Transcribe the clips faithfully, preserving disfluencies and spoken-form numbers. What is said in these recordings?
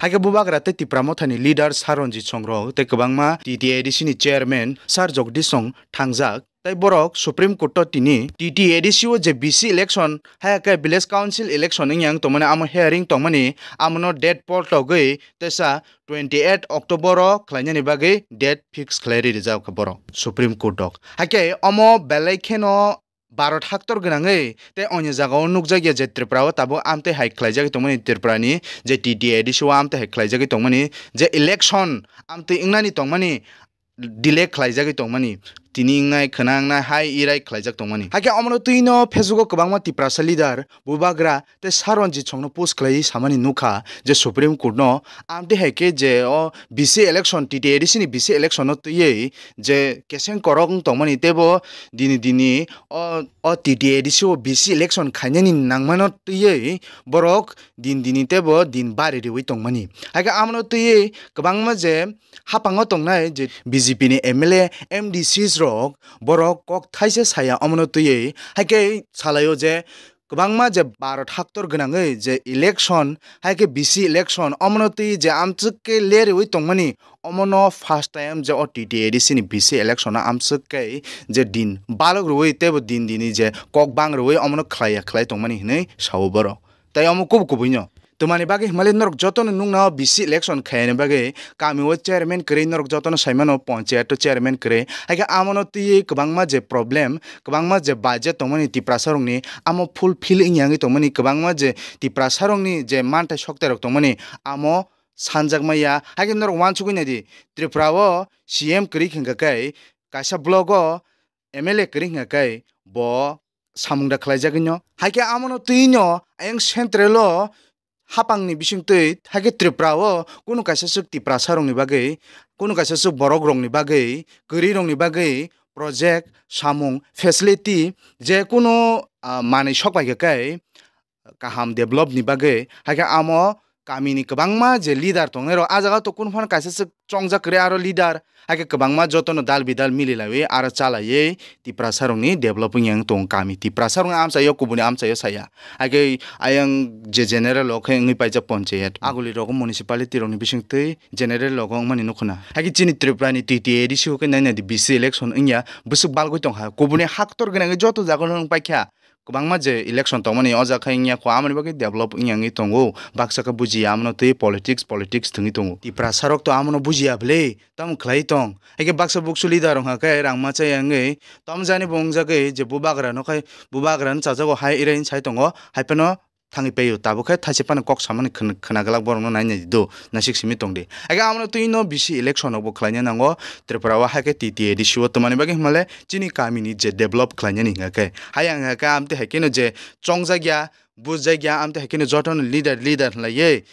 Haikhe Bubagra tei Tipra Mothani leader Sir Ranjit Songrok tei kwbangma T T A D C ni chairman Sir Jagdish Song thangjak. Tei borok Supreme Court o tini T T A D C o je B C election, hai khe village council election wngya wng tongmani, amo hearing tongmani, amono date poltogwi teisa twenty eight October o khlainani bagwi date fix khlai ri rijak kha borok Supreme Court o. Haikhe omo belai kheno Bharat haktor gwnangwi tei onyo jagao nukjakya je Tripura o tabuk amtwi hai khlaijagwi tongmani, Tripura ni je T T A D C o amtwi hai khlaijagwi tongmani, je election amtwi wngnani tongmani, delay khlaijagwi tongmani, tini wngnai khwna wngnai hai irai khlaijak tongmani. Haikhe omono twino Facebook o kwbangma Tiprasa leader Bubagra tei Sir Ranjit Songno post khlaiwi samani nukha je Supreme Court no amtwi hai khe je o B C election, T T A D C ni B C election no twiwi je keseng korok wng tongmani teibo dini dini o, o T T A D C o B C election khainani nangmano twiwi borok din dini teibo din bari riwi tongmani. Haikhe amono twiwi kwbangma je hapango tongnai je B J P ni M L A, M D Cs rok borok kok thaisa saya omono twiwi. Haikhe salaio je kwbangma je Bharat haktor gwnangwi je election, haikhe B C election omono twiwi je amchwk khe lerwi tongmani, omono first time je o T T A D C ni B C election o amchwk khe je din balok rwui teibo din dini je kok bang rwui omono khlaiya khlai tongmani hinwi sao borok. Tei omo kubu kubuino. Twmani bagwi hwnmale norok jotono nuknao B C election khaiyani bagwi kamio chairman kwrwi norok jotono saimano ponchayat o chairman kwrwi. Haikhe amono twiwi kwbangma je problem, kwbangma je budget tongmani Tiprasa rokni, amo fulfill wngya wngwi tongmani, kwbangma je Tiprasa rokni je manthai soktai rok tongmani amo sanjakma ya. Haikhe norok uansugwi naidi, Tripura o C M kwrwi khe hwnkha khe kaisa block o M L A kwrwi hwnkha khe bo samung da khlaijagwino. Haikhe amono twino ayang central o hapangni bisingtwi haikhe Tripura o kunu kaisa swk Tiprasa rokni bagwi, kunu kaisa swk borok rokni bagwi, kwrwi rokni bagwi project, samung, facility, je kunu, ah, manwi sok pai khe kai kaham develop ni bagwi, haikhe amo kamini kwbangma je leader tongnai rok, ah jaga to kunu phano kaisa swk chongjak kwrwi aro leader, haikhe kwbangma jotono dal bidal mili laiwi aro chalaiwi Tiprasa rokni develop wngya wng tongo kami. Tiprasa rokni amchaio kubuni amchaio saya. Haikhe ayang je general o khe wngwi paijak ponchayat. Aguli rogo municipality rokni bisingtwi general rogo wngmani nukhuna. Haikhe chini Tripura ni T T A D C o khe naina di B C election wngya, bwswk balgwi tongkha. Kubuni haktor gwnangwi joto jagao wng paikha. Kwbangma je election tongmani o jaga khe wngya kho, amoni bagwi develop wngya wngwi tongo. Baksa khe bujiya, amono twi politics, politics thwngwi tongo. Tiprasa rok to amono bujiya bwle, tamo khlai tong. Haikhe baksa buksu leader wngkha khe rang machaya wngwi, tamo jani bo wngjagwi je bubagra no khai, bubagra no chajago hai irai sai tongo, hai phano thangwi paio. Tabuk khe thaise phano kok samani khn-, khna glak borokno nai nai do, naisik simi tong di. Haikhe amono twi no B C election rok bo khlaina nango Tripura o, haikhe T T A D C o twmani bagwi hwnmale chini kamini je develop khlainani hwnga khe. Hai ang hwnga khe amtwi hai kheno je chongjak ya, bujak ya, amtwi hai kheno jotono leader, leader hwnlaiwi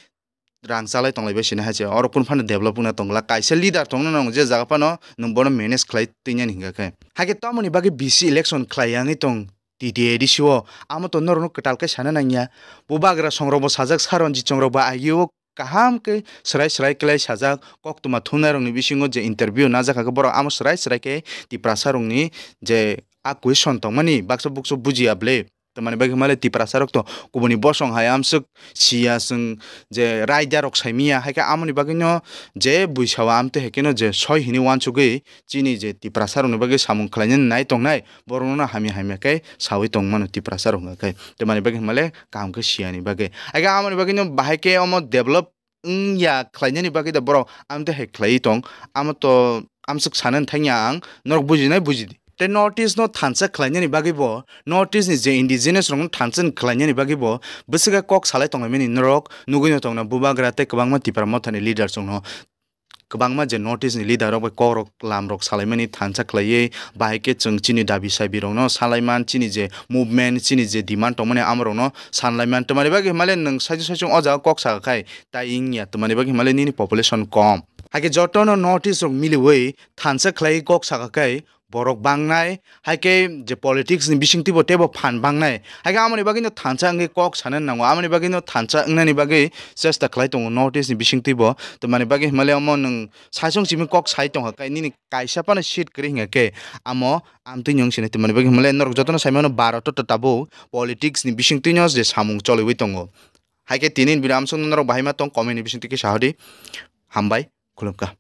rang chalai tonglai bai sini hai se. Oro kunu phano develop wngna tongla. Kaisa leader tongna nango je jaga phano nwng bono manage khlai twinani hwnga khe. Haikhe tamoni bagwi B C election khlai yangwi tong T T A D C o, amo to norokno kwtal khe sana nangya. Bubagra songrok bo sajak, Sir Ranjit songrok bo agio kaham khe swrai swrai klai sajak, koktwma thumnairokni bisingo je interview najak kha khe borok amo swrai swrai khe Tiprasa rokni je a question tongmani baksa buksa bujiya bwle. Tamani bagwi hwnmale Tiprasa rok to kubuni bosong hai amswk siya chwng je raida rok saimiya, hai khe amoni bagwino je buisao amtwi hai kheno je soi hini uansugwi chini je Tiprasa rokni bagwi samung khlainani nai tongnai, borokno hamya hamya khe saui tongmano Tiprasa rok hwnka khe. Tamani bagwi hwnmale kaham khe siyani bagwi. Haikhe amoni bagwino bahai khe omo develop wngya khlainani bagwi da borok amtwi hai khlaiwi tong. Amo to amswk sanani thangya ang, norok bujinai bujidi. Tei North East no thansa khlainani bagwi bo, North East ni je indigenous rokno thansa khlainani bagwi bo bwswk kok salai tonglaimani norok nugwi no tongna bubagra tei kwbangma Tipra mothani leaders rokno. Kwbangma je North East ni leader rok bai kok rok lam rok salaimani thansa khlaiwi, bahai khe chwng chini dabi sabi rokno salaiman, chini je movement, chini je demand tongmani amo rokno sanlaiman. Tamani bagwi hwnmale nwng saichung saichung o jaga kok saka khai tai wngya, tamani bagwi hwnmale nini population kom. Haikhe jotono North East rok miliwi thansa khlaiwi kok saka khai borok bangnai, haikhe je politics ni bisingtwi bo teibo phan bangnai. Haikhe amoni bagwino thansa wngwi kok sana nango, amoni bagwino thansa wngnani bagwi chesta khlai tongo North East ni bisingtwi bo. Tamani bagwi hwnmale omo nwng saichung simi kok sai tongkha khe nini kaisa phano seat kwrwi hwnka khe amo amtwino wng sinai. Tamani bagwi hwnmale norok jotono saimano Bharat o tabuk politics ni bisingtwino je samung choliwi tongo. Hai khe tini video amsong norok bahai ma tong comment ni bising twi khe sahodi. Hambai, khulumkha.